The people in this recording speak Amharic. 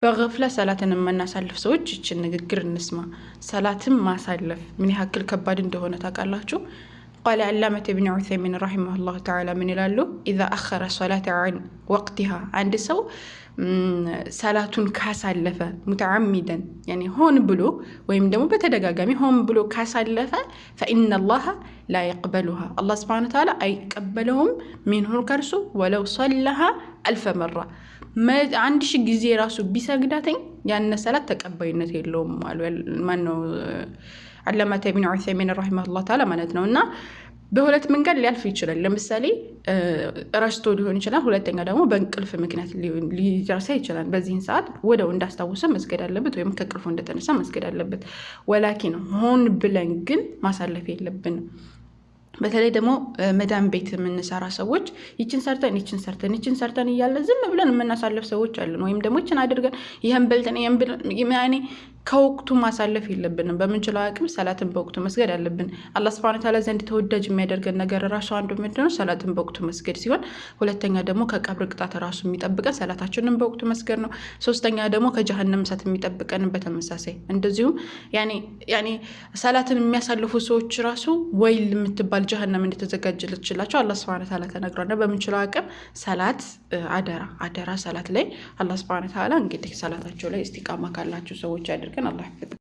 በገፍላ ሰላትን የምናሳልፍ ሰዎች ይችን ንግግር እንስማ። ሰላትን ማሳለፍ ምን ያክል ከባድ እንደሆነ ታውቃላችሁ? قال علامة ኢብን ዑሰይሚን رحمه الله تعالى ምን ይላሉ? إذا أخر الصلاة عن وقتها፣ አንድ ሰው ሰላቱን ካሳለፈ متعمدا يعني ሆን ብሎ ወይም ደግሞ በተደጋጋሚ ሆን ብሎ ካሳለፈ فإن الله لا يقبلها፣ አላህ سبحانه وتعالى አይቀበለውም منه ከእርሱ ولو صلاها ألف مرة፣ 1000 ጊዜ ራሱ ቢሰግዳተኝ ያነ ሰላት ተቀባይነት የለውም አሉ። ማነው? ዓላማት ኢብን ዑሰይሚን رحمه الله تعالى ማለት ነው። እና በሁለት መንገድ ሊያልፍ ይችላል። ለምሳሌ ረስቶ ሊሆን ይችላል። ሁለተኛ ደግሞ በእንቅልፍ ምክንያት ሊረሳ ይችላል። በዚህን ሰዓት ወደው እንዳስታወሰ መስገድ አለበት፣ ወይም ከእንቅልፉ እንደተነሳ መስገድ አለበት። ولكن ሆን ብለን ግን ማሳለፍ የለብንም። በተለይ ደግሞ መዳም ቤት የምንሰራ ሰዎች ይችን ሰርተን፣ ይችን ሰርተን፣ ይችን ሰርተን እያለ ዝም ብለን የምናሳልፍ ሰዎች አለን። ወይም ደግሞ ይችን አድርገን፣ ይህን በልተን፣ ይህን ብለን ከወቅቱ ማሳለፍ የለብንም። በምንችለው አቅም ሰላትን በወቅቱ መስገድ አለብን። አላህ سبحانه وتعالى ዘንድ ተወዳጅ የሚያደርገን ነገር ራሱ አንዱ ምንድነው? ሰላትን በወቅቱ መስገድ ሲሆን፣ ሁለተኛ ደግሞ ከቀብር ቅጣት ራሱ የሚጠብቀን ሰላታችንን በወቅቱ መስገድ ነው። ሶስተኛ ደግሞ ከጀሀነም እሳት የሚጠብቀን በተመሳሳይ እንደዚሁም يعني ሰላትን የሚያሳልፉ ሰዎች ራሱ ወይል የምትባል ጀሀነም እንደተዘጋጀለችላቸው አላህ سبحانه وتعالى ተናግሯል። በምንችለው አቅም ሰላት አደራ አደራ ሰላት ላይ አላህ سبحانه وتعالى እንግዲህ ሰላታቸው ላይ እስቲቃማ ካላቸው ሰዎች ያድርገን። አላህ ይሐፍዘን።